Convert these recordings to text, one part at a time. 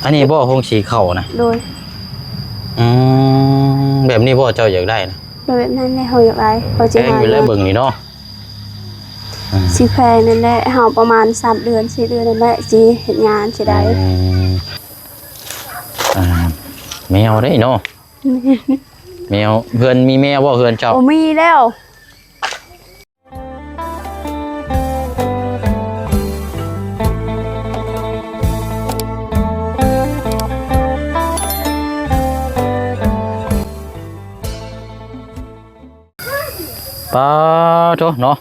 ອັນນີ້ບໍ່ ໂຮງສີເຂົ້ານະ? ໂດຍ. ອືມ ແບບນີ້ບໍ່ເຈົ້າຢາກໄດ້ນະ? ໂດຍ ແບບນັ້ນແຫຼະ ເຮົາຢາກໄດ້ ເຮົາຊິຫາ ແພງຢູ່ແລ້ວເບິ່ງນີ້ເນາະ. ອືມ ຊິແພງນັ້ນແຫຼະ ເຮົາປະມານສາມເດືອນ ສີ່ເດືອນນັ້ນແຫຼະ ຊິເຮັດງານຊິໄດ້. ອືມ ອ່າ ແມວເດ້ເນາະ. ແມ່ນ ແມວ ເຮືອນ ມີແມວບໍ່ເຮືອນເຈົ້າ? ບໍ່ມີແລ້ວ. ປາໂທເນາະ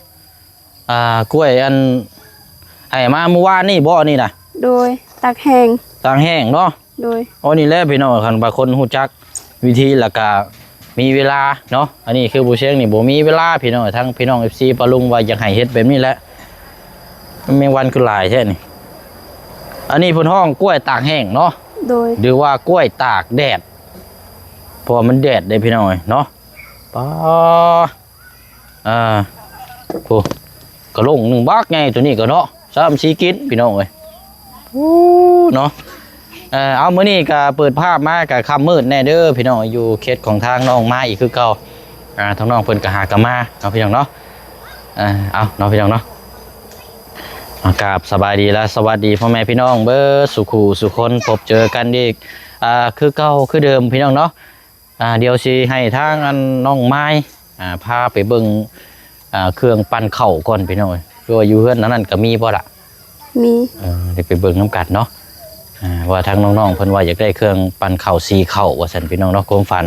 ອ່າ ກ້ວຍອັນ ໃຫ້ມາມື້ວານນີ້ບໍ່ນີ້ນະ? ໂດຍ ຕາກແຫ້ງ ຕາກແຫ້ງເນາະ. ໂດຍ. ໂອ້ ນີ້ແຫຼະພີ່ນ້ອງ ຄັນວ່າຄົນຮູ້ຈັກວິທີ ແລ້ວກະມີເວລາເນາະ. ອັນນີ້ຄືຜູ້ຊຽງນີ້ບໍ່ມີເວລາພີ່ນ້ອງ ທັງພີ່ນ້ອງເອັຟຊີປ້າລຸງວ່າຢາກໃຫ້ເຮັດແບບນີ້ແຫຼະ. ແມງວັນຄືຫຼາຍແທ້ນີ້. ອັນນີ້ເພິ່ນຮ້ອງກ້ວຍຕາກແຫ້ງເນາະ. ໂດຍ. ຫຼືວ່າກ້ວຍຕາກແດດ ເພາະວ່າມັນແດດເດ້ພີ່ນ້ອງເອີຍເນາະ. ປາ ອ່າ ໂອ້ ກະລົງໜຶ່ງບັກໃຫຍ່ໂຕນີ້ກໍເນາະ ຊ້ຳຊິກິນພີ່ນ້ອງເອີຍ. ໂອ້ ເນາະ ເອີ ເອົາ ມື້ນີ້ກະເປີດພາບມາກະຄ່ຳມືດແດ່ເດີພີ່ນ້ອງ ຢູ່ເຂດຂອງທາງນ້ອງມາອີກຄືເກົ່າ. ອ່າ ທາງນ້ອງເພິ່ນກະຫາກະມາເນາະພີ່ນ້ອງເນາະ. ອ່າ ເອົາເນາະພີ່ນ້ອງເນາະ ອາ ກາບສະບາຍດີ ແລະ ສະຫວັດດີພໍ່ແມ່ພີ່ນ້ອງເບິດສູ່ຄູ່ສູ່ຄົນ ພົບເຈີກັນອີກ ອ່າ ຄືເກົ່າຄືເດີມພີ່ນ້ອງເນາະ. ອ່າ ດຽວຊິໃຫ້ທາງອັນນ້ອງມາຍ ອ່າ ພາໄປເບິ່ງ ອ່າ ເຄື່ອງປັ່ນເຂົ້າກ່ອນພີ່ນ້ອງເອີຍ ຄືວ່າຢູ່ເຮືອນອັນນັ້ນກໍມີບໍ່ລະ? ມີ. ເອີ ໄດ້ໄປເບິ່ງນຳກັນເນາະ ອ່າ ວ່າທາງນ້ອງໆເພິ່ນວ່າຢາກໄດ້ເຄື່ອງປັ່ນເຂົ້າ ສີເຂົ້າວ່າຊັ້ນພີ່ນ້ອງເນາະ. ຄວາມຝັນ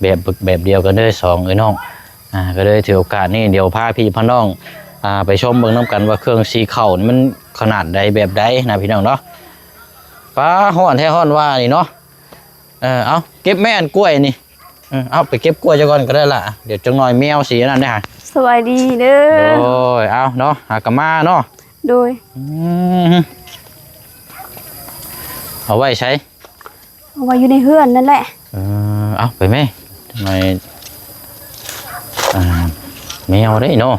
ແບບ ແບບດຽວກັນເລີຍສອງເອື້ອຍນ້ອງ ອ່າ ກໍເລີຍຖືໂອກາດນີ້ ດຽວພາພີ່ພານ້ອງ ອ່າ ໄປຊົມເບິ່ງນຳກັນວ່າເຄື່ອງສີເຂົ້ານີ້ມັນຂະໜາດໃດແບບໃດນະພີ່ນ້ອງເນາະ. ປາ ຮ້ອນແທ້ຮ້ອນວ່ານີ້ເນາະ. ເອີ ເອົາ ເກັບແມ່ອັນກ້ວຍນີ້. ເອີ ເອົາ ໄປເກັບກ້ວຍເຈົ້າກ່ອນກໍໄດ້ລະ ດຽວຈັກໜ່ອຍແມວຊິອັນນັ້ນເດ້. ສະບາຍດີເດີ. ໂອ້ຍ ເອົາເນາະ ຫາກະມາເນາະ. ໂດຍ. ອືມ ເອົາໄວ້ໃສ? ເອົາໄວ້ຢູ່ໃນເຮືອນນັ້ນແຫຼະ. ເອີ ເອົາໄປແມ່ ຈັກໜ່ອຍ ອ່າ ແມວເດ້ເນາະ.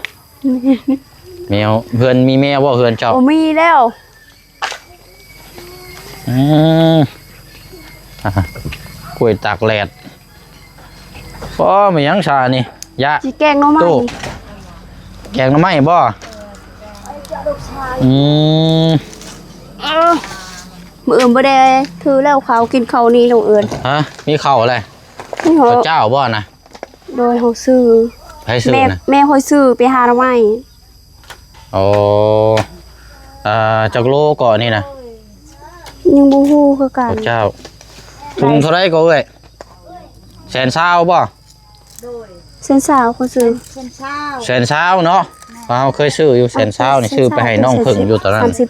ແມວ ເຮືອນ ມີແມວບໍ່ເຮືອນເຈົ້າ? ບໍ່ມີແລ້ວ. ອືມ ກ້ວຍຕາກແດດ. ໂອ້ ແມ່ນຫຍັງຊານີ້? ຢາ ຊິແກງໜໍ່ໄມ້. ຕູ້ ແກງໜໍ່ໄມ້ບໍ່? ອືມ ເອີ ມື້ອື່ນບໍ່ໄດ້ຖືແລ້ວ ເຂົ້າ ກິນເຂົ້ານີ້ ນ້ອງເອີຍ. ຮະ? ມີເຂົ້າແຫຼະ. ມີເຂົ້າ ເຂົ້າເຈົ້າບໍ່ນະ? ໂດຍ ເຮົາຊື້. ໃຜຊື້ນະ? ແມ່ ແມ່ຂ້ອຍຊື້ໄປຫາໜໍ່ໄມ້. ໂອ້ ເອີ ຈັກໂລເກາະນີ້ນະ? ຍັງບໍ່ຮູ້ຄືກັນ. ເຈົ້າ ທຸງເທົ່າໃດເກາະເອື້ອຍ? ແສນຊາວບໍ່? ໂດຍ ແສນຊາວ ຂ້ອຍຊື້ ແສນຊາວ ແສນຊາວເນາະ. ເຮົາເຄີຍຊື້ຢູ່ແສນຊາວນີ້ ຊື້ໄປໃຫ້ນ້ອງເພິ່ງຢູ່ຕອນນັ້ນ. ສາມສິບ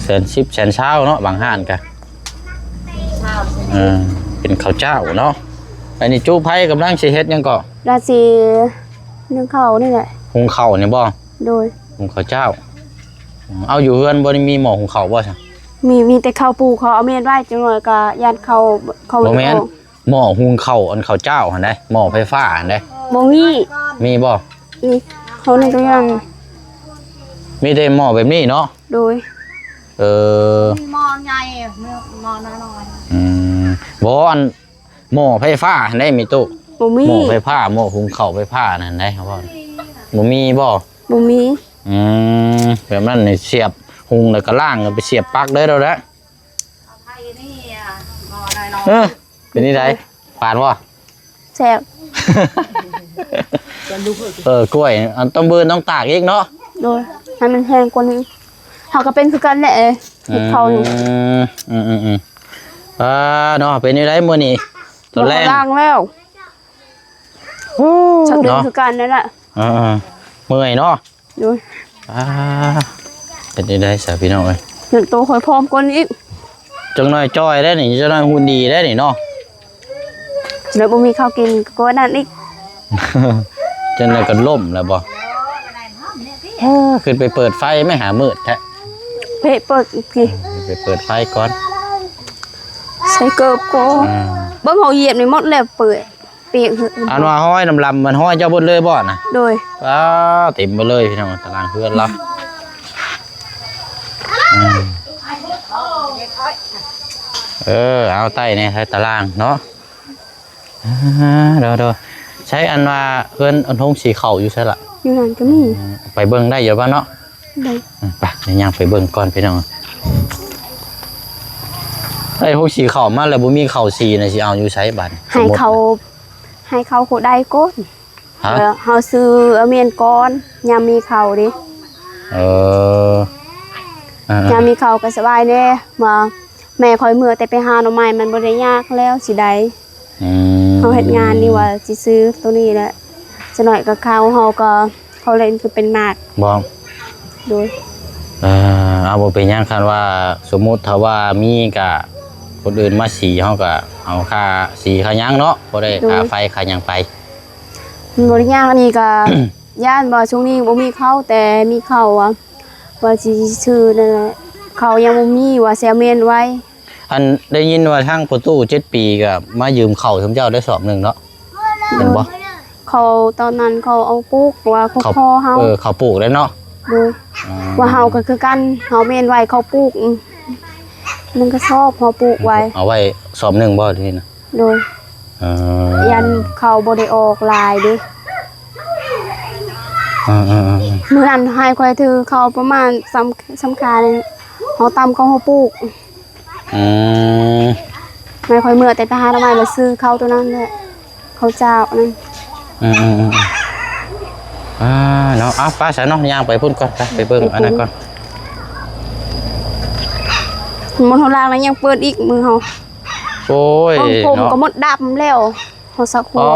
ແສນສິບ ແສນຊາວເນາະ ບາງຮ້ານກະ. ເອີ ເປັນເຂົ້າເຈົ້າເນາະ. ອັນນີ້ຈຸໄພກຳລັງຊິເຮັດຫຍັງເກາະ? ລາຊິ ໜຶ້ງເຂົ້ານີ້ແຫຼະ. ຫຸງເຂົ້ານີ້ບໍ່? ໂດຍ ຫຸງເຂົ້າເຈົ້າ. ເອົາ ຢູ່ເຮືອນບໍ່ໄດ້ມີໝໍ້ຫຸງເຂົ້າບໍ່ຊະ? ມີ ມີແຕ່ເຂົ້າປູເຂົາເອົາເມັດໄວ້ ຈັກໜ້ອຍກະຢ້ານເຂົ້າ ເຂົ້າບໍ່ແມ່ນ ໝໍ້ຫຸງເຂົ້າ ອັນເຂົ້າເຈົ້າຫັ້ນໃດ ໝໍ້ໄຟຟ້າຫັ້ນໃດ. ບໍ່ມີ. ມີບໍ່? ນີ້ ເຂົາໜຶ້ງຕົວຢ່າງ ມີແຕ່ໝໍ້ແບບນີ້ເນາະ. ໂດຍ. ເອີ ມີໝໍ້ໃຫຍ່ ໝໍ້ນ້ອຍໆ. ອືມ ບໍ່ ອັນ ໝໍ້ໄຟຟ້າຫັ້ນໃດແມ່ຕູ້. ບໍ່ມີ. ໝໍ້ໄຟຟ້າ ໝໍ້ຫຸງເຂົ້າໄຟຟ້ານັ້ນໃດ ເຂົາເວົ້າ. ບໍ່ມີບໍ່? ບໍ່ມີ. ອືມ ແບບນັ້ນນີ້ ສຽບຫຸງແລ້ວກໍລ້າງ ໄປສຽບປັກເລີຍແລ້ວແຫຼະ. ເອີ ເປັນຈັ່ງໃດ? ຫວານບໍ່? ແຊບ. ເອີ ກ້ວຍ ອັນຕ້ອງບືນຕ້ອງຕາກອີກເນາະ. ໂດຍ ໃຫ້ມັນແຫ້ງກວ່ານີ້. ເຮົາກໍເປັນຄືກັນແຫຼະ ເຮັດເຂົ້າຢູ່. ອືມ ອືມໆໆ ອ່າ ເນາະ ເປັນຈັ່ງໃດມື້ນີ້? ຕອນແລງ ລ້າງແລ້ວ. ໂອ້ ເນາະ ຄືກັນນັ້ນແຫຼະ. ເອີໆ ເມື່ອຍເນາະ. ໂດຍ. ອ່າ ເປັນຈັ່ງໃດຊະພີ່ນ້ອງເອີຍ? ຈົນໂຕຂ້ອຍຜອມກວ່ານີ້ອີກ. ຈັກໜ້ອຍຈ່ອຍໄດ້ນີ້ ຈັກໜ້ອຍຫຸ່ນດີໄດ້ນີ້ເນາະ. ແລ້ວບໍ່ມີເຂົ້າກິນກວ່ານັ້ນອີກ. ຈັກໜ້ອຍກໍລົ້ມແລ້ວບໍ່? ເອີ ຂຶ້ນໄປເປີດໄຟແມ້ ຫາມືດແທ້. ເພະ ເປີດ ໄປເປີດໄຟກ່ອນ. ໃສ່ເກີບກ່ອນ. ອືມ ເບິ່ງເຮົາຢຽບນີ້ໝົດແລ້ວ ເປີກ ປຽກ. ອັນວ່າຫ້ອຍດຳໆ ມັນຫ້ອຍເຈົ້າເບິດເລີຍບໍ່ນະ? ໂດຍ. ອ້າ ເຕັມໄປເລີຍພີ່ນ້ອງ ຕາລາງເຮືອນລາວ. ອືມ ເອີ ເອົາໄຕ້ແດ່ ໃສ່ຕາລ່າງເນາະ. ອ່າ ໂດຍໆ ໃຊ້ອັນວ່າເຮືອນອັນໂຮງສີເຂົ້າຢູ່ໃສລະ? ຢູ່ນັ້ນກໍມີ. ອືມ ໄປເບິ່ງໄດ້ຢູ່ບໍ່ເນາະ? ໄດ້. ອືມ ໄປ ດຽວຍ່າງໄປເບິ່ງກ່ອນພີ່ນ້ອງ. ໄດ້ໂຮງສີເຂົ້າມາແລ້ວບໍ່ມີເຂົ້າສີນະ ຊິເອົາຢູ່ໃສບາດນີ້? ໃຫ້ເຂົາ ສົມມຸດ ໃຫ້ເຂົາຜູ້ໃດກ່ອນ. ຮະ? ເອີ ເຮົາຊື້ອາມຽນກ່ອນ ຍາມມີເຂົ້າເດ້. ເອີ ອ່າໆ ຍາມມີເຂົ້າກໍສະບາຍແດ່ ວ່າແມ່ຂ້ອຍເມືອແຕ່ໄປຫາໜໍ່ໄມ້ ມັນບໍ່ໄດ້ຍາກແລ້ວຊິໄດ້. ອືມ ເຮົາເຮັດງານນີ້ວ່າຊິຊື້ໂຕນີ້ແຫຼະ ສະໜ້ອຍກໍເຂົ້າເຮົາກໍ ເຂົາເລີຍຄືເປັນໝາກບໍ່? ໂດຍ. ເອີ ເອົາ ບໍ່ເປັນຫຍັງ ຄັນວ່າສົມມຸດຖ້າວ່າມີກະຄົນອື່ນມາສີ ເຮົາກະເອົາຄ່າສີຄ່າຫຍັງເນາະ ບໍ່ໄດ້ ໂດຍ ຄ່າໄຟຄ່າຫຍັງໄປ. ມັນບໍ່ໄດ້ຍາກ ອັນນີ້ກໍ ຢ້ານວ່າຊ່ວງນີ້ບໍ່ມີເຂົ້າ ແຕ່ມີເຂົ້າວ່າ ວ່າຊິຊື້ນັ້ນແຫຼະ ເຂົ້າຍັງບໍ່ມີ ວ່າຊິເອົາແມ່ນໄວ້. ອັນ ໄດ້ຍິນວ່າທາງພໍ່ຕູ້ເຈັດປີກໍມາຢືມເຂົ້າຊຸມເຈົ້າໄດ້ສອບໜຶ່ງເນາະ ແມ່ນບໍ່? ເຂົ້າຕອນນັ້ນເຂົາເອົາປູກ ເພາະວ່າເຂົາ ເຂົາ ຂໍເຮົາ ເອີ ເຂົາປູກໄດ້ເນາະ. ໂດຍ. ອືມ ວ່າເຮົາກໍຄືກັນ ເຮົາແມ່ນໄວ້ເຂົາປູກ ອືມ ໜຶ່ງກະສອບເຮົາປູກໄວ້ ເອົາໄວ້ສອບໜຶ່ງບໍ່ ດຽວນີ້ນະ? ໂດຍ. ເອີ ຢ້ານເຂົາບໍ່ໄດ້ອອກຫຼາຍເດ້. ເອີໆໆໆ ມື້ນັ້ນໃຫ້ຂ້ອຍຖືເຂົ້າປະມານ ສຳ ສຳຄັນເຮົາຕຳເຂົ້າເຮົາປູກ. ອືມ ໃຫ້ຂ້ອຍເມືອແຕ່ໄປຫາໜໍ່ໄມ້ ແລ້ວຊື້ເຂົ້າໂຕນັ້ນແຫຼະ ເຂົ້າເຈົ້ານັ້ນ. ອືມໆໆ ອ່າ ເນາະ ເອົາ ໄປຊະເນາະ ຍ່າງໄປພຸ້ນກ່ອນ ໄປ ໄປເບິ່ງ ໄປ ອັນນັ້ນກ່ອນ. ໝົດຫົວລາງແລ້ວຍັງເປີດອີກ ມືເຮົາ. ໂອ້ຍ ເນາະ ຜົມກໍໝົດດຳແລ້ວ ຫົວສະຄົວ. ອໍ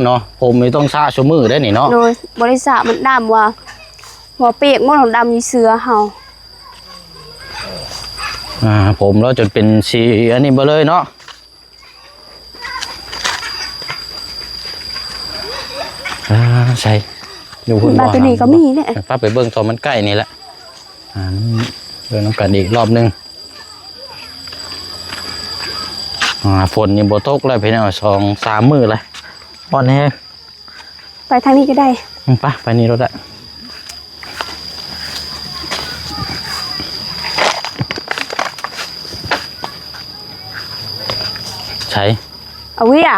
ເນາະ ຜົມນີ້ຕ້ອງສະຊຸມື້ເດ້ນີ້ເນາະ. ໂດຍ. ບໍ່ໄດ້ສະ ມັນດຳວ່າ ຫົວເປກໝົດ ດຳຢູ່ເສື້ອເຮົາ. ອ່າ ຜົມລາວຈົນເປັນສີອັນນີ້ເບິດເລີຍເນາະ. ອ່າ ໃສ່ ຢູ່ພຸ້ນບໍ່? ໂຕນີ້ກໍມີແຫຼະ ໄປເບິ່ງຕອນມັນໃກ້ນີ້ແຫຼະ. ອ່າ ເບິ່ງນຳກັນອີກລອບໜຶ່ງ. ອ່າ ຝົນນີ້ບໍ່ຕົກແລ້ວພີ່ນ້ອງ ສອງສາມມື້ແລ້ວ ຮ້ອນແຮງ. ໄປທາງນີ້ກໍໄດ້. ອືມ ໄປ ໄປນີ້ໂລດໄດ້. ໃສ? ເອົາເວີຍ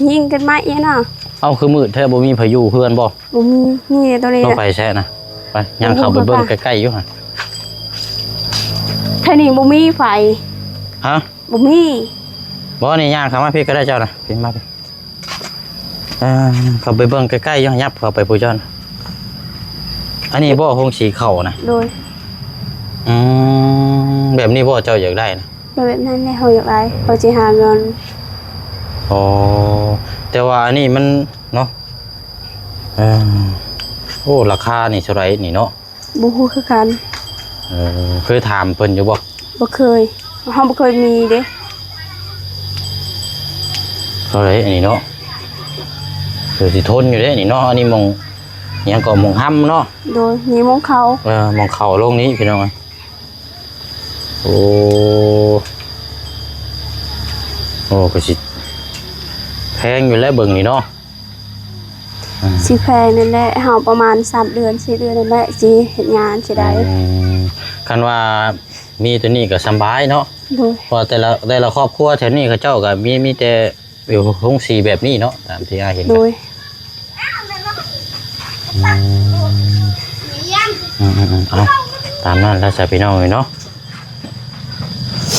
ຍິງກັນມາອີກນະ. ເອົ້າ ຄືມືດແທ້ ບໍ່ມີໃຜຢູ່ເຮືອນບໍ່? ບໍ່ມີ ມີແຕ່ໂຕນີ້. ລາວໄປໃສນະ? ໄປ ຍ່າງເຂົ້າໄປເບິ່ງໃກ້ໆຢູ່ຫັ້ນ. ແຖວນີ້ບໍ່ມີໃຜ. ຮະ? ບໍ່ມີ. ບໍ່ ນີ້ຍ່າງເຂົ້າມາພີ້ກໍໄດ້ເຈົ້ານະ ພີ້ມາພີ້. ອ່າ ເຂົ້າໄປເບິ່ງໃກ້ໆຢູ່ ຫຍັບເຂົ້າໄປຜູ້ເຈົ້ານະ. ອັນນີ້ບໍ່ ໂຮງສີເຂົ້ານະ? ໂດຍ. ອືມ ແບບນີ້ບໍ່ ເຈົ້າຢາກໄດ້ນະ? ໂດຍ ແບບນັ້ນແຫຼະ ເຮົາຢາກໄດ້ ເຮົາຊິຫາເງິນ. ອໍ ແຕ່ວ່າອັນນີ້ມັນເນາະ ເອີ ໂອ້ ລາຄານີ້ເທົ່າໃດນີ້ເນາະ? ບໍ່ຮູ້ຄືກັນ. ເອີ ເຄີຍຖາມເພິ່ນຢູ່ບໍ່? ບໍ່ເຄີຍ ເຮົາບໍ່ເຄີຍມີເດ້. ເທົ່າໃດອັນນີ້ເນາະ? ຄືຊິທົນຢູ່ເດ້ນີ້ເນາະ. ອັນນີ້ໝ່ອງຫຍັງກໍ ໝ່ອງຫ້ຳເນາະ. ໂດຍ ມີໝ່ອງເຂົ້າ. ເອີ ໝ່ອງເຂົ້າໂລງນີ້ພີ່ນ້ອງເອີຍ. ໂອ້ ໂອ້ ກໍຊິແພງຢູ່ແຫຼະເບິ່ງນີ້ເນາະ. ອ່າ ຊິແພງນັ້ນແຫຼະ ເຮົາປະມານສາມເດືອນ ສີ່ເດືອນນັ້ນແຫຼະ ຊິເຮັດງານຊິໄດ້. ອືມ ຄັນວ່າມີໂຕນີ້ກໍສຳບາຍເນາະ. ໂດຍ. ເພາະວ່າແຕ່ລະ ແຕ່ລະຄອບຄົວແຖວນີ້ເຂົາເຈົ້າກໍມີ ມີແຕ່ຢູ່ໂຮງສີແບບນີ້ເນາະ ຕາມທີ່ອ້າຍເຫັນ. ໂດຍ. ອືມ ອືມໆໆ ເອົາ ຕາມນັ້ນແຫຼະຊະພີ່ນ້ອງເອີຍເນາະ.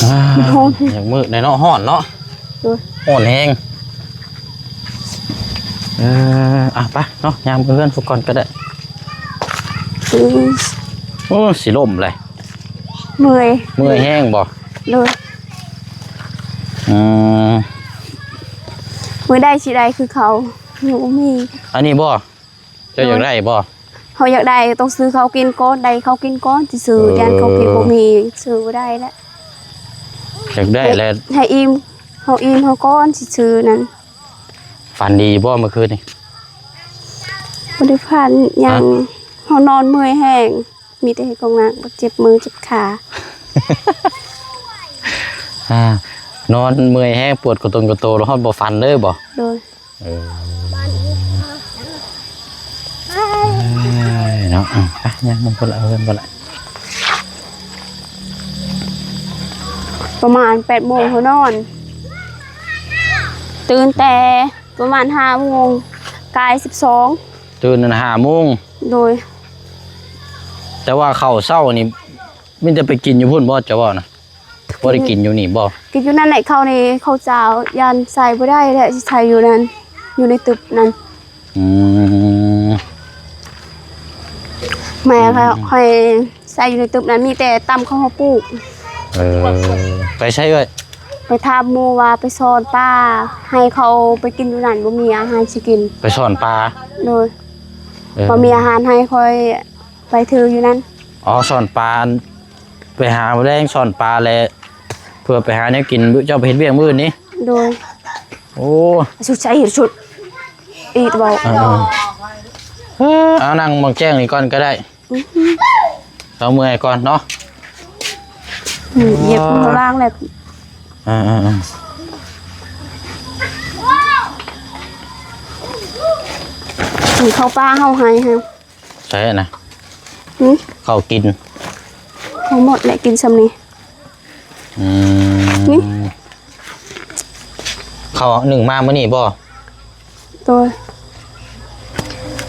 ອ່າ ມັນຮ້ອນ ຢາກມືດແດ່ເນາະ ຮ້ອນເນາະ. ໂດຍ. ຮ້ອນແຮງ. ເອີ ອ່ະ ໄປເນາະ ຍ່າງໄປເຮືອນພຸ້ນກ່ອນກໍໄດ້. ອືມ ໂອ້ ຊິລົ້ມເລີຍ. ເມື່ອຍ. ເມື່ອຍແຮງບໍ່? ໂດຍ. ອືມ ມື້ໃດຊິໄດ້ຄືເຂົາ ຍັງບໍ່ມີ. ອັນນີ້ບໍ່? ເຈົ້າຢາກໄດ້ບໍ່? ເຮົາຢາກໄດ້ ຕ້ອງຊື້ເຂົ້າກິນກ່ອນ ໄດ້ເຂົ້າກິນກ່ອນຊິຊື້. ເອີ ຢ້ານເຂົ້າກິນບໍ່ມີ ຊື້ບໍ່ໄດ້ແຫຼະ. ຢາກໄດ້ແຫຼະ ໃຫ້ອີ່ມ ເຮົາອີ່ມເຮົາກ່ອນຊິຊື້ນັ້ນ. ຝັນດີບໍ່ມື້ຄືນນີ້? ບໍ່ໄດ້ຝັນຫຍັງ. ຮະ? ເຮົານອນເມື່ອຍແຮງ ມີແຕ່ເຮັດຂອງໜັກ ເຈັບມືເຈັບຂາ. ອ່າ ນອນເມື່ອຍແຮງ ປວດກະຕົນກະໂຕ ແລ້ວຮອດບໍ່ຝັນເລີຍບໍ່? ໂດຍ. ເອີ ເອີ ເນາະ ອືມ ໄປ ຍ່າງມັນພຸ້ນລະ ເອີ ພຸ້ນລະ. ປະມານແປດໂມງເຮົານອນ ຕື່ນແຕ່ປະມານຫ້າໂມງກາຍສິບສອງ ຕື່ນນັ້ນຫ້າໂມງ ໂດຍ ແຕ່ວ່າເຂົ້າເຊົ້ານີ້ມີແຕ່ໄປກິນຢູ່ພຸ້ນບໍ່ ເຈົ້າເວົ້ານະ? ບໍ່ໄດ້ກິນຢູ່ນີ້ບໍ່? ກິນຢູ່ນັ້ນແຫຼະ ເຂົ້ານີ້ເຂົ້າເຈົ້າ ຢ້ານໃສ່ບໍ່ໄດ້ແຫຼະ ຊິໃສ່ຢູ່ນັ້ນ ຢູ່ໃນຕຶບນັ້ນ. ອືມ ແມ່ ອືມ ຂ້ອຍໃສ່ຢູ່ໃນຕຶບນັ້ນ ມີແຕ່ຕຳເຂົ້າເຮົາປູກ. ເອີ ໄປໃສເອື້ອຍ? ໄປຖາມໝູ່ວ່າໄປຊ່ອນປາ ໃຫ້ເຂົາໄປກິນຢູ່ນັ້ນ ບໍ່ມີອາຫານຊິກິນ. ໄປຊ່ອນປາ? ໂດຍ ເອີ ບໍ່ມີອາຫານໃຫ້ ຂ້ອຍໄປຖືຢູ່ນັ້ນ. ອໍ ຊ່ອນປາ ໄປຫາແລງຊ່ອນປາແຫຼະ ເພື່ອໄປຫາແນວກິນ. ເຈົ້າໄປເຮັດວຽກມື້ອື່ນນີ້? ໂດຍ ໂອ້ ສຸດໃສສຸດ ອີດເວົ້າ ເອີ ເອີ ເອົານັ່ງໝ່ອງແຈ້ງນີ້ກ່ອນກໍໄດ້ ອືຮຶ ເອົາເມື່ອຍກ່ອນເນາະ ອືມ ຢຽບຂ້າງລ່າງແຫຼະ ເອີໆໆ ເຂົ້າປ່າເຮົາໃຫ້ ໃສນະ? ຫຶ? ເຂົ້າກິນ ເຂົ້າໝົດແຫຼະ ກິນຊ່ຳນີ້. ອືມ ນີ້ ເຂົ້າໜຶ້ງມາມື້ນີ້ບໍ່? ໂດຍ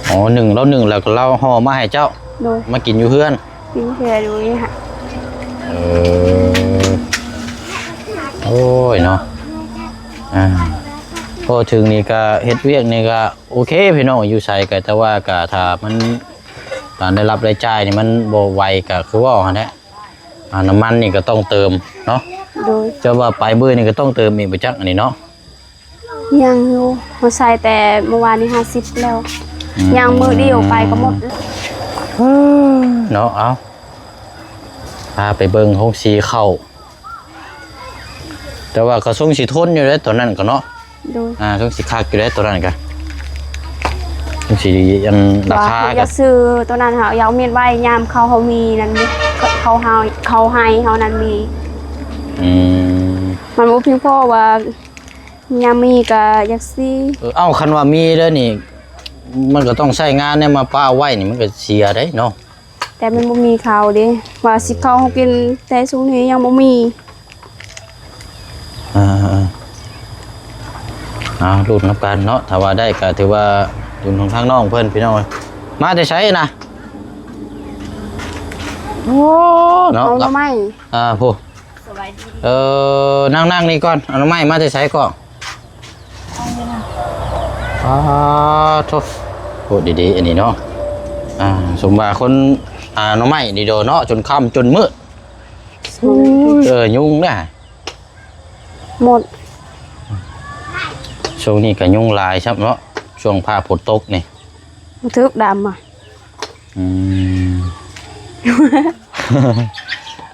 ອໍ ໜຶ້ງ ລາວໜຶ້ງແລ້ວກໍລາວຫໍ່ມາໃຫ້ເຈົ້າ. ໂດຍ ມາກິນຢູ່ເຮືອນ ກິນເຮືອນຢູ່ນີ້ຫະ. ເອີ ໂອ້ຍເນາະ ອ່າ ພໍເຖິງນີ້ກໍເຮັດວຽກນີ້ກໍ ໂອເຄ ພີ່ນ້ອງ ຢູ່ໃສກໍ ແຕ່ວ່າກໍຖ້າມັນ ການໄດ້ຮັບໄດ້ຈ່າຍນີ້ມັນບໍ່ໄຫວ ກໍຄືເວົ້າຫັ້ນແຫຼະ ອ່າ ນ້ຳມັນນີ້ກໍຕ້ອງເຕີມເນາະ. ໂດຍ ຈະວ່າໄປມື້ນີ້ກໍຕ້ອງເຕີມອີກບໍ່ຈັກ ອັນນີ້ເນາະ. ຍັງຢູ່ ເຮົາໃຊ້ແຕ່ມື້ວານນີ້ຫ້າສິບແລ້ວ ອືມ ຍັງມື້ດຽວໄປກໍໝົດ. ເອີ ເນາະ ເອົາ ພາໄປເບິ່ງໂຮງສີເຂົ້າ. ແຕ່ວ່າກໍຊົງຊິທົນຢູ່ເດ້ຕອນນັ້ນກໍເນາະ. ໂດຍ ອ່າ ຊົງຊິຄັກຢູ່ເດ້ຕອນນັ້ນກໍ ຊົງຊິອັນ ລາຄາ ວ່າຢາກຊື້ໂຕນັ້ນ ເຮົາຢາກເອົາມຽນໄວ້ຍາມເຂົາເຮົາມີນັ້ນ ເຂົາເຮົາ ເຂົາໃຫ້ເຮົານັ້ນມີ. ອືມ ມັນບໍ່ພຽງພໍວ່າຍາມມີກໍຢາກຊື້. ເອີ ເອົ້າ ຄັນວ່າມີເດີ້ນີ້ ມັນກໍຕ້ອງໃຊ້ງານແນວມາປະໄວ້ນີ້ ມັນກໍເສຍເດ້ເນາະ. ແຕ່ມັນບໍ່ມີເຂົ້າເດ້ ວ່າຊິເຂົ້າເຮົາກິນ ແຕ່ຊ່ວງນີ້ຍັງບໍ່ມີ. ອ່າ ເອົາ ລຸ້ນນຳກັນເນາະ ຖ້າວ່າໄດ້ກໍຖືວ່າບຸນຂອງທາງນ້ອງເພິ່ນ ພີ່ນ້ອງເອີຍ. ມາແຕ່ໃສນະ? ໂອ້ ເນາະ ເອົາໜໍ່ໄມ້ ອ່າ ຜູ້ ສະບາຍດີ ເອີ ນັ່ງໆ ນີ້ກ່ອນ ເອົາໜໍ່ໄມ້ມາແຕ່ໃສກໍ? ອາໂທ້ ໂອ້ ດີໆ ອັນນີ້ເນາະ ອ່າ ສົມວ່າຄົນ ອ່າ ໜໍ່ໄມ້ນີ້ໂດເນາະ ຈົນຄ່ຳຈົນມືດ. ໂອ້ຍ ເອີ ຍຸງນະ ໝົດ ຊ່ວງນີ້ກໍຍຸງຫຼາຍຊ້ຳເນາະ ຊ່ວງຟ້າຝົນຕົກນີ້ ບໍ່ຖືກດຳອະ. ອືມ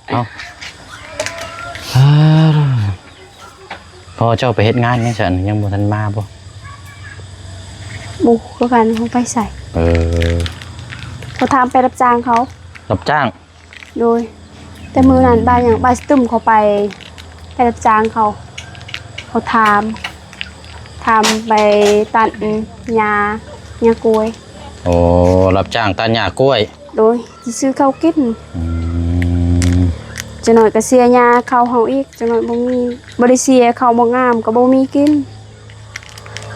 ເອົ້າ ພໍ່ເຈົ້າໄປເຮັດງານຫຍັງຊັ້ນ ຍັງບໍ່ທັນມາບໍ່? ບໍ່ຮູ້ຄືກັນ ເຂົາໄປໃສ. ເອີ ເຂົາຖາມໄປຮັບຈ້າງເຂົາ. ຮັບຈ້າງ? ໂດຍ ແຕ່ມື້ນັ້ນ ອືມ ບ້ານຫຍັງ ບ້ານສະຕຶມ ເຂົາໄປ ໄປຮັບຈ້າງເຂົາ ເຂົາຖາມ ຖາມໄປຕັດຫຍ້າ ຫຍ້າກ້ວຍ. ໂອ້ ຮັບຈ້າງຕັດຫຍ້າກ້ວຍ. ໂດຍ ຊິຊື້ເຂົ້າກິນ. ອືມ ຈັກໜ້ອຍກໍເສຍຫຍ້າເຂົ້າເຮົາອີກ ຈັກໜ້ອຍບໍ່ມີ ບໍ່ໄດ້ເສຍ ເຂົ້າບໍ່ງາມກໍບໍ່ມີກິນ.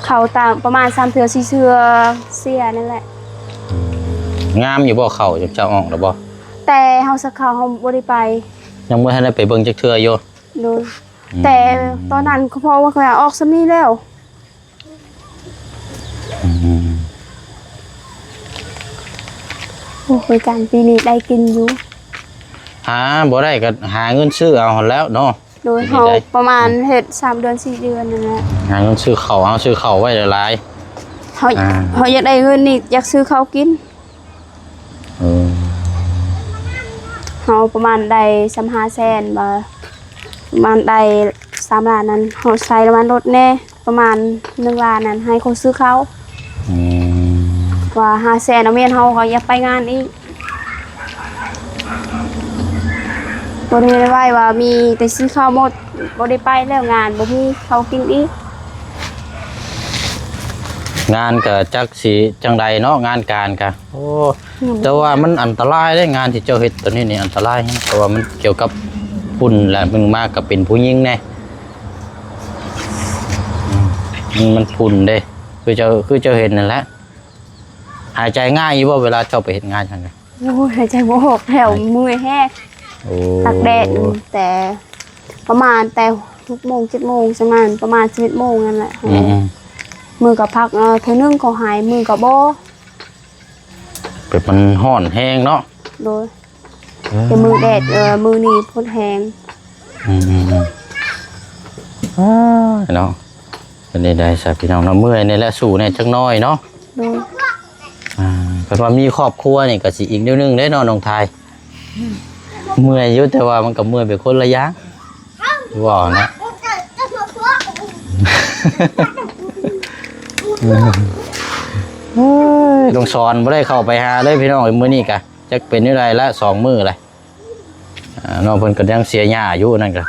ເຂົ້າຕາມປະມານສາມເທື່ອສີ່ເທື່ອເສຍນັ້ນແຫຼະ. ອືມ ງາມຢູ່ບໍ່ເຂົ້າ ເຈົ້າອອກແລ້ວບໍ່? ແຕ່ເຮົາສັກເຂົ້າເຮົາບໍ່ໄດ້ໄປ ຍັງບໍ່ທັນໄດ້ໄປເບິ່ງຈັກເທື່ອຢູ່. ໂດຍ ອືມ ແຕ່ຕອນນັ້ນ ເພາະວ່າຂ້ອຍອອກສ່ຳນີ້ແລ້ວ. ອືມ ໂອ້ ການປີນີ້ໄດ້ກິນຢູ່ ຫາບໍ່ໄດ້ກໍຫາເງິນຊື້ເອົາຫັ້ນແຫຼ້ວເນາະ. ໂດຍ ເຮົາປະມານເຮັດສາມເດືອນສີ່ເດືອນນັ້ນແຫຼະ ຫາເງິນຊື້ເຂົ້າ ເຮົາຊື້ເຂົ້າໄວ້ຫຼາຍໆ ເຮົາ ອ່າ ເຮົາຢາກໄດ້ເງິນນີ້ ຢາກຊື້ເຂົ້າກິນ. ເອີ ເຮົາປະມານໄດ້ສາມຫ້າແສນບໍ່ ປະມານໄດ້ສາມລ້ານນັ້ນ ເຮົາໃຊ້ນ້ຳມັນລົດແດ່ ປະມານໜຶ່ງລ້ານນັ້ນ ໃຫ້ເຂົາຊື້ເຂົ້າ. ອືມ ວ່າຫ້າແສນ ເອົາແມ່ນເຮົາກໍຢາກໄປງານອີກ ບໍ່ໄດ້ໄວ້ວ່າມີແຕ່ຊື້ເຂົ້າໝົດ ບໍ່ໄດ້ໄປແລ້ວ ງານບໍ່ມີເຂົ້າກິນອີກ. ງານກໍຈັກຊິຈັ່ງໃດເນາະ ງານການກະ ໂອ້ ອືມ ແຕ່ວ່າມັນອັນຕະລາຍເດ້ ງານທີ່ເຈົ້າເຮັດຕອນນີ້ນີ້ອັນຕະລາຍ ເພາະວ່າມັນກ່ຽວກັບ ຝຸ່ນ ແລ້ວເບິ່ງມາກໍເປັນຜູ້ຍິງແດ່ ອືມ ມັນ ມັນຝຸ່ນເດ້ ຄືເຈົ້າ ຄືເຈົ້າເຫັນນັ້ນແຫຼະ. ຫາຍໃຈງ່າຍຢູ່ບໍ່ ເວລາເຈົ້າໄປເຮັດງານຫັ້ນນະ? ໂອ້ຍ ຫາຍໃຈບໍ່ອອກແລ້ວ ຫາຍ ເມື່ອຍແຮງ ໂອ້ ຕາກແດດ ແຕ່ປະມານແຕ່ຫົກໂມງ ເຈັດໂມງ ປະມານ ປະມານສິບເອັດໂມງນັ້ນແຫຼະ ອືມ ມື້ກໍພັກ ເອີ ເທື່ອໜຶ່ງກໍຫາຍ ມື້ກໍບໍ່ ແບບມັນຮ້ອນແຮງເນາະ ໂດຍ ເອີ ແຕ່ມື້ແດດ ເອີ ມື້ນີ້ພົດແຮງ ອືມໆໆ ອ້າ ເນາະ ເປັນໄດ້ໄດສະພີ່ນ້ອງເນາະ ເມື່ອຍນີ້ແຫຼະ ສູ້ແດ່ຈັກໜ້ອຍເນາະ ໂດຍ ອ່າ ເພິ່ນວ່າມີຄອບຄົວນີ້ກໍຊິອີກແນວໜຶ່ງເດ້ເນາະນ້ອງທາຍ ເມື່ອຍຢູ່ ແຕ່ວ່າມັນກໍເມື່ອຍໄປຄົນລະຢ່າງ ເວົ້ານະ ເອີຍ ນ້ອງສອນບໍ່ໄດ້ເຂົ້າໄປຫາເລີຍພີ່ນ້ອງເອີຍ ມື້ນີ້ກະຈັກເປັນແນວໃດລະ ສອງມື້ລະ ອ່າ ນ້ອງເພິ່ນກໍຍັງເສຍຫຍ້າຢູ່ ນັ້ນກະ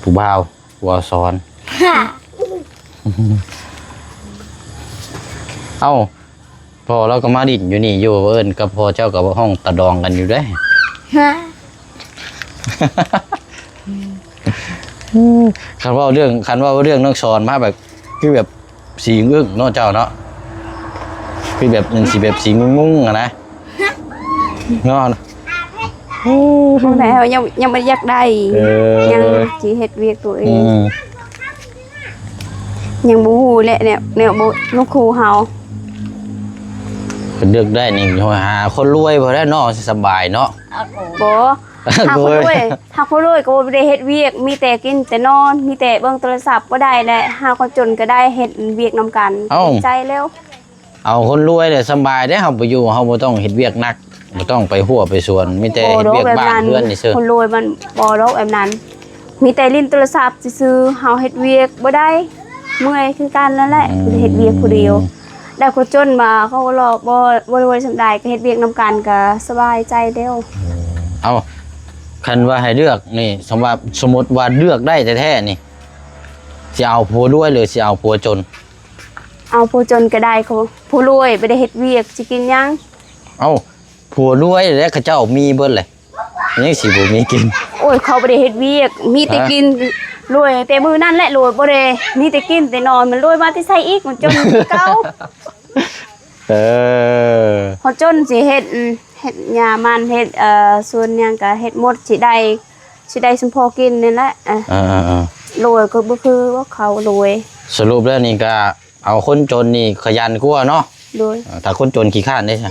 ຜູ້ບ່າວ ຜູ້ບ່າວສອນ ເອົ້າ ພໍ່ລາວກໍມາຫຼິ້ນຢູ່ນີ້ຢູ່ ເອີ້ນກັບພໍ່ເຈົ້າກໍຮ້ອງຕະດອງກັນຢູ່ເດ້ ຮະ ຄັນເວົ້າເລື່ອງ ຄັນເວົ້າເລື່ອງນ້ອງສອນມາແບບ ຄືແບບສີງຶ້ງເນາະເຈົ້າເນາະ ຄືແບບ ມັນຊິແບບສີງຸ່ງໆຫັ້ນນະ ເນາະ ບໍ່ໄດ້ ເຮົາຍັງ ຍັງບໍ່ຢາກໄດ້ ເອີ ຍັງຊິເຮັດວຽກຕົວເອງ ອືມ ຍັງບໍ່ຮູ້ແຫຼະ ແນວ ແນວບໍ່ ລູກຄູ່ເຮົາ ເພິ່ນເລືອກໄດ້ນີ້ ຫາຄົນລວຍພຸ້ນແຫຼະເນາະ ຊິສະບາຍເນາະ ບໍ່ ຫາຄົນລວຍ ໂດຍ ຫາຄົນລວຍກໍບໍ່ໄດ້ເຮັດວຽກ ມີແຕ່ກິນແຕ່ນອນ ມີແຕ່ເບິ່ງໂທລະສັບ ບໍ່ໄດ້ແຫຼະ ຫາຄົນຈົນກໍໄດ້ ເຮັດວຽກນຳກັນ ເອົ້າ ເປັນໃຈແລ້ວ ເອົາຄົນລວຍແຫຼະສະບາຍເດ້ ເຮົາໄປຢູ່ ເຮົາບໍ່ຕ້ອງເຮັດວຽກໜັກ ບໍ່ຕ້ອງໄປຮົ້ວໄປສວນ ມີແຕ່ເຮັດວຽກບ້ານເຮືອນນີ້ຊື່ ຄົນລວຍມັນບໍ່ດອກແບບນັ້ນ ມີແຕ່ຫຼິ້ນໂທລະສັບຊື່ໆ ເຮົາເຮັດວຽກບໍ່ໄດ້ ເມື່ອຍຄືກັນນັ້ນແຫຼະ ອືມ ເຮັດວຽກຜູ້ດຽວ ໄດ້ຄົນຈົນມາ ເຂົາກໍບໍ່ ບໍ່ລວຍສ່ຳໃດ ກໍເຮັດວຽກນຳກັນກໍສະບາຍໃຈແລ້ວ ເອົ້າ ຄັນວ່າໃຫ້ເລືອກນີ້ ສົມວ່າ ສົມມຸດວ່າເລືອກໄດ້ແທ້ໆນີ້ ຊິເອົາຜົວລວຍ ຫຼື ຊິເອົາຜົວຈົນ? ເອົາຜົວຈົນກໍໄດ້ ເຂົາ ຜົວລວຍບໍ່ໄດ້ເຮັດວຽກ ຊິກິນຫຍັງ? ເອົ້າ ຜົວລວຍແຫຼະ ເຂົາເຈົ້າມີເບິດແຫຼະ ຍັງຊິບໍ່ມີກິນ. ໂອ້ຍ ເຂົາບໍ່ໄດ້ເຮັດວຽກ ມີແຕ່ ຮະ? ກິນ ລວຍແຕ່ມື້ນັ້ນແຫຼະ ລວຍບໍ່ໄດ້ ມີແຕ່ກິນແຕ່ນອນ ມັນລວຍມາແຕ່ໃສອີກ ມັນຈົນຄືເກົ່າ. ເອີ ເຂົາຈົນຊິເຮັດ ເຮັດຫຍ້າມັນ ເຮັດ ເອີ ສວນຫຍັງກະເຮັດໝົດ ຊິໄດ້ ຊິໄດ້ສ່ຳພໍກິນນີ້ແຫຼະ. ເອີ ເອີ ເອີ ລວຍກໍບໍ່ຄືວ່າເຂົາລວຍ. ສະຫຼຸບແລ້ວນີ້ກະ ເອົາຄົນຈົນນີ້ຂະຫຍັນກວ່າເນາະ. ໂດຍ ເອີ ຖ້າຄົນຈົນຂີ້ຄ້ານເດ້ຊະ?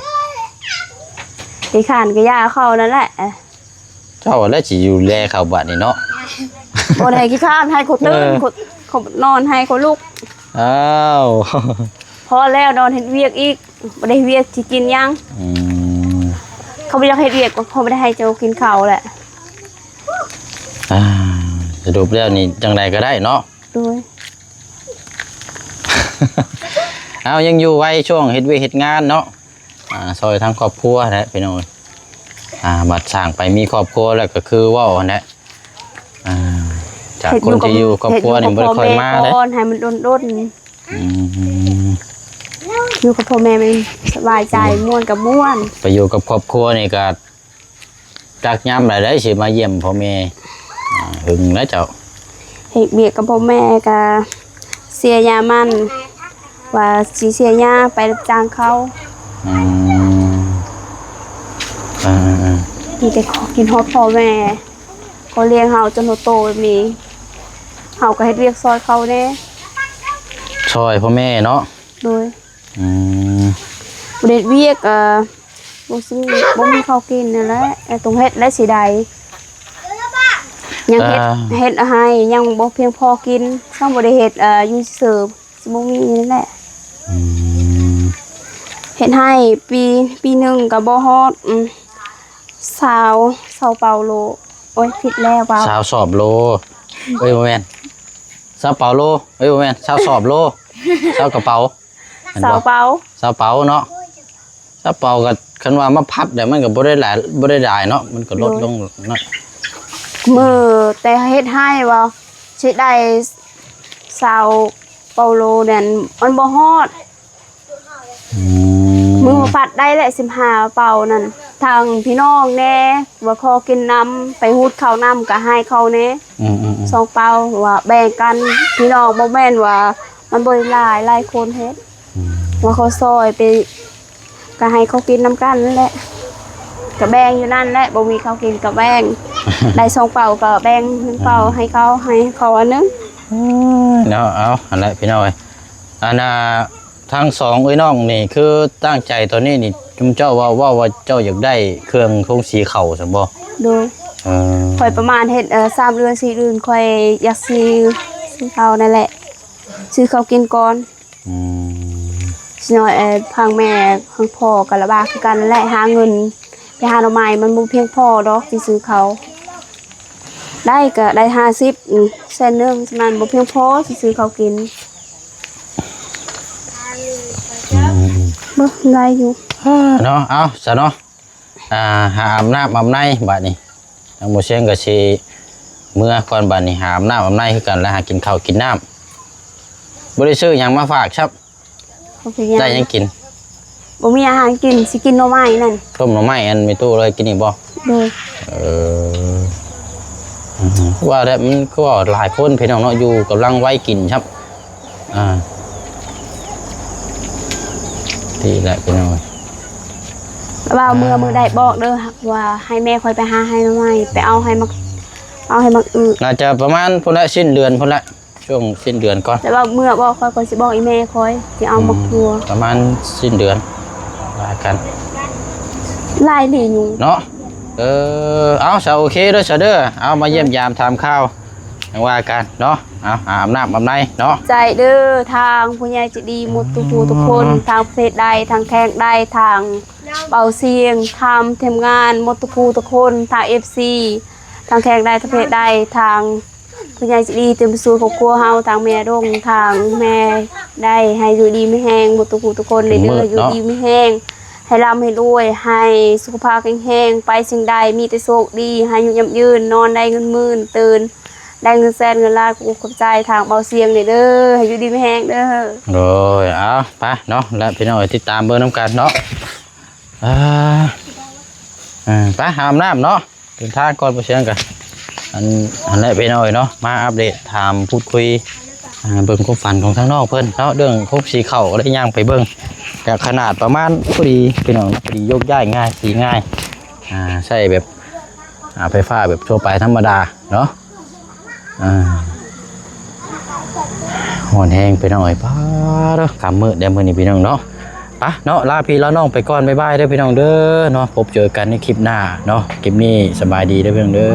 ຂີ້ຄ້ານກໍຢ່າເຂົານັ້ນແຫຼະ. ເຈົ້າແຫຼະຊິດູແລເຂົາບາດນີ້ເນາະ. ບໍ່ໄດ້ຂີ້ຄ້ານ ໃຫ້ເຂົາຕື່ນ ເອີ ເຂົາ ເຂົານອນ ໃຫ້ເຂົາລຸກ. ອ້າວ ພໍແລ້ວ ນອນເຮັດວຽກອີກ ບໍ່ໄດ້ເຮັດວຽກຊິກິນຫຍັງ? ອືມ ເຂົາບໍ່ຢາກເຮັດວຽກ ເຂົາບໍ່ໄດ້ໃຫ້ເຈົ້າກິນເຂົ້າແຫຼະ. ອ່າ ສະຫຼຸບແລ້ວນີ້ຈັ່ງໃດກໍໄດ້ເນາະ. ໂດຍ ເອົາ ຍັງຢູ່ໄວຊ່ວງເຮັດວຽກເຮັດງານເນາະ. ອ່າ ຊ່ອຍທາງຄອບຄົວແຫຼະພີ່ນ້ອງເອີຍ. ອ່າ ບັດສ້າງໄປມີຄອບຄົວແລ້ວກໍຄືເວົ້າຫັ້ນແຫຼະ. ອ່າ ຈາກຄົນທີ່ຢູ່ຄອບຄົວນີ້ບໍ່ໄດ້ຄ່ອຍມາເດ້ ໃຫ້ມັນດົນໆ. ອືມ ຢູ່ກັບພໍ່ແມ່ມັນສະບາຍໃຈ ມ່ວນກໍມ່ວນ. ໄປຢູ່ກັບຄອບຄົວນີ້ກໍ ຈັກຍາມໃດໄດ້ຊິມາຢ້ຽມພໍ່ແມ່. ອ່າ ຫຶງແລ້ວເຈົ້າ. ເຮັດວຽກກັບພໍ່ແມ່ກະເສຍຫຍ້າມັນ ວ່າຊິເສຍຫຍ້າໄປຮັບຈ້າງເຂົາ. ອືມ ເອີໆໆ ມີແຕ່ຄິດຮອດພໍ່ແມ່ ເຂົາລ້ຽງເຮົາຈົນເຮົາໂຕແບບນີ້ ເຮົາກໍເຮັດວຽກຊ່ອຍເຂົາແດ່. ຊ່ອຍພໍ່ແມ່ເນາະ. ໂດຍ. ອືມ ບໍ່ໄດ້ເຮັດວຽກ ເອີ ບໍ່ຊື້ ບໍ່ມີເຂົ້າກິນນັ້ນແຫຼະ ເອີ ຕ້ອງເຮັດແລ້ວຊິໄດ້ ຍັງເຮັດ ເອີ ເຮັດໃຫ້ຍັງບໍ່ພຽງພໍກິນ ຊ້ຳບໍ່ໄດ້ເຮັດ ເອີ ຢູ່ຊື່ໆ ຊິບໍ່ມີນັ້ນແຫຼະ. ອືມ ເຮັດໃຫ້ປີ ປີໜຶ່ງກໍບໍ່ຮອດ ອືມ ຊາວ ຊາວປາວໂລ ໂອ້ຍ ຜິດແລ້ວ ຊາວສອບໂລ ເອີຍ ບໍ່ແມ່ນ ຊາວປາວໂລ ເອີຍ ບໍ່ແມ່ນ ຊາວສອບໂລ ຊາວກະເປົາ. ແມ່ນບໍ່? ຊາວເປົາ ຊາວເປົາເນາະ ຊາວເປົາກໍຄັນວ່າມາພັດແລ້ວມັນກໍບໍ່ໄດ້ຫຼາຍ ບໍ່ໄດ້ຫຼາຍເນາະ ມັນກໍລົດລົງເນາະ. ມື້ແຕ່ເຮັດໃຫ້ວ່າຊິໄດ້ຊາວເປົາໂລນັ້ນ ມັນບໍ່ຮອດ. ອືມ ມື້ມາພັດໄດ້ແຫຼະ ສິບຫ້າເປົານັ້ນ. ທາງພີ່ນ້ອງແດ່ ວ່າຂໍກິນນຳ ໄປຫຸດເຂົ້ານຳ ກໍໃຫ້ເຂົາແດ່ ອືມໆໆ ສອງເປົາ ວ່າແບ່ງກັນ ພີ່ນ້ອງ ບໍ່ແມ່ນວ່າມັນບໍ່ໄດ້ຫຼາຍ ຫຼາຍຄົນເຮັດ ອືມ ວ່າເຂົາຊ່ອຍໄປ ກໍໃຫ້ເຂົາກິນນຳກັນນັ້ນແຫຼະ ກໍແບ່ງຢູ່ນັ້ນແຫຼະ ບໍ່ມີເຂົາກິນກໍແບ່ງ ໄດ້ສອງເປົາກໍແບ່ງໜຶ່ງເປົາ ອືມ ໃຫ້ເຂົາ ໃຫ້ເຂົາອັນໜຶ່ງ ໂອ້ຍ ເນາະ ເອົາ ຫັ້ນແຫຼະພີ່ນ້ອງເອີຍ ອັນນ່າ ທັງສອງເອື້ອຍນ້ອງນີ້ ຄືຕັ້ງໃຈຕອນນີ້ນີ້ ຈຸມເຈົ້າເວົ້າ ເວົ້າວ່າເຈົ້າຢາກໄດ້ເຄື່ອງໂຮງສີເຂົ້າຊັ້ນບໍ່? ໂດຍ ເອີ ຂ້ອຍປະມານເຮັດ ເອີ ສາມເດືອນ ສີ່ເດືອນ ຂ້ອຍຢາກຊື້ ຊື້ເຂົ້ານັ້ນແຫຼະ ຊື້ເຂົ້າກິນກ່ອນ ອືມ ຊິນ້ອຍ ເອີ ທາງແມ່ທາງພໍ່ກໍລຳບາກຄືກັນແຫຼະ ຫາເງິນໄປຫາໜໍ່ໄມ້ ມັນບໍ່ພຽງພໍດອກຊິຊື້ເຂົ້າ ໄດ້ກໍໄດ້ຫ້າສິບ ແສນໜຶ່ງ ສ່ຳນັ້ນບໍ່ພຽງພໍຊິຊື້ເຂົ້າກິນ ອືມ ບໍ່ໄດ້ຢູ່ ເນາະ ເອົາຊະເນາະ ອ່າ ຫາອາບນ້ຳອາບໃນບາດນີ້ ທາງບໍ່ຊຽງກໍຊິເມືອກ່ອນບາດນີ້ ຫາອາບນ້ຳອາບໃນຄືກັນ ແລະຫາກິນເຂົ້າກິນນ້ຳ ບໍ່ໄດ້ຊື້ຫຍັງມາຝາກຊ້ຳ ບໍ່ເປັນຫຍັງ ໄດ້ຫຍັງກິນ? ບໍ່ມີອາຫານກິນ ຊິກິນໜໍ່ໄມ້ນັ້ນ ຕົ້ມໜໍ່ໄມ້ອັນແມ່ຕູ້ເລີຍກິນນີ້ບໍ່? ໂດຍ ເອີ ອືມ ວ່າແລ້ວມັນກໍຫຼາຍຄົນພີ່ນ້ອງເນາະ ຢູ່ກຳລັງໄວກິນຊ້ຳ ອ່າ ນີ້ແຫຼະພີ່ນ້ອງ ແລ້ວວ່າເມື່ອມື້ໃດບອກເດີ ວ່າໃຫ້ແມ່ຂ້ອຍໄປຫາໃຫ້ໜໍ່ໄມ້ ໄປເອົາໃຫ້ໝາກ ເອົາໃຫ້ໝາກອຶ ໜ້າຈະປະມານພຸ້ນແຫຼະ ສິ້ນເດືອນພຸ້ນແຫຼະ ຊ່ວງສິ້ນເດືອນກ່ອນ ແຕ່ວ່າເມື່ອບອກຂ້ອຍ ຂ້ອຍຊິບອກອີແມ່ຂ້ອຍ ຊິເອົາໝາກຖົ່ວ ອືມ ປະມານສິ້ນເດືອນ ວ່າກັນ ຫຼາຍຫຼີຢູ່ເນາະ ເອີ ເອົາ ສາ ໂອເຄເດີ ສາເດີ ເອົາ ມາຢ້ຽມຢາມຖາມຂ່າວ ຈັ່ງວ່າກັນເນາະ ເອົາ ອາບນ້ຳອາບໃນເນາະ ໃຈເດີ ທາງຜູ້ໃຫຍ່ໃຈດີໝົດທຸກຜູ້ທຸກຄົນ ອືມ ທາງປະເທດໃດ ທາງແຂວງໃດ ທາງເບົາຊຽງ ທາງທີມງານໝົດທຸກຜູ້ທຸກຄົນ ທາງເອັຟຊີ ທາງແຂວງໃດ ທາງປະເທດໃດ ທາງ ຜູ້ໃຫຍ່ໃຈດີເຕັມສູນຄອບຄົວເຮົາ ທາງແມ່ດົງ ທາງແມ່ໄດ້ ໃຫ້ຢູ່ດີມີແຮງໝົດທຸກຜູ້ທຸກຄົນເດີ ຢູ່ດີມີແຮງ ໃຫ້ລ່ຳໃຫ້ລວຍ ໃຫ້ສຸຂະພາບແຂງແຮງ ໄປສິ່ງໃດມີແຕ່ໂຊກດີ ໃຫ້ອາຍຸຍືນ ນອນໄດ້ເງິນໝື່ນ ຕື່ນໄດ້ເງິນແສນເງິນລ້ານ ຂອບໃຈທາງເບົາຊຽງເດີ ໃຫ້ຢູ່ດີມີແຮງເດີ ໂດຍ ເອົາ ໄປເນາະ ແລະພີ່ນ້ອງເອີຍ ຕິດຕາມເບິ່ງນຳກັນເນາະ ອ່າ ເອີ ໄປຫາອາບນ້ຳເນາະ ເດີນທາງກ່ອນ ບໍ່ຊຽງກະ ອັນ ຫັ້ນແຫຼະພີ່ນ້ອງເອີຍເນາະ ມາອັບເດດ ຖາມ ພູດຄຸຍ ອ່າ ເບິ່ງຄວາມຝັນຂອງທາງນ້ອງເພິ່ນເນາະ ເລື່ອງໂຮງສີເຂົ້າ ກໍໄດ້ຍ່າງໄປເບິ່ງ ກະຂະໜາດປະມານພໍດີພີ່ນ້ອງເນາະ ພໍດີຍົກຍ້າຍງ່າຍ ສີງ່າຍ ອ່າ ໃຊ້ແບບ ອ່າ ໄຟຟ້າແບບທົ່ວໄປທຳມະດາເນາະ ອ່າ ຮ້ອນແຮງພີ່ນ້ອງເອີຍ ປາດເດີ ຄ່ຳມືດແລ້ວມື້ນີ້ພີ່ນ້ອງເນາະ ປະເນາະ ລາພີ່ລານ້ອງໄປກ່ອນ ບາຍບາຍເດີພີ່ນ້ອງເດີເນາະ ພົບເຈີກັນໃນຄລິບໜ້າເນາະ ຄລິບນີ້ສະບາຍດີເດີພີ່ນ້ອງເດີ.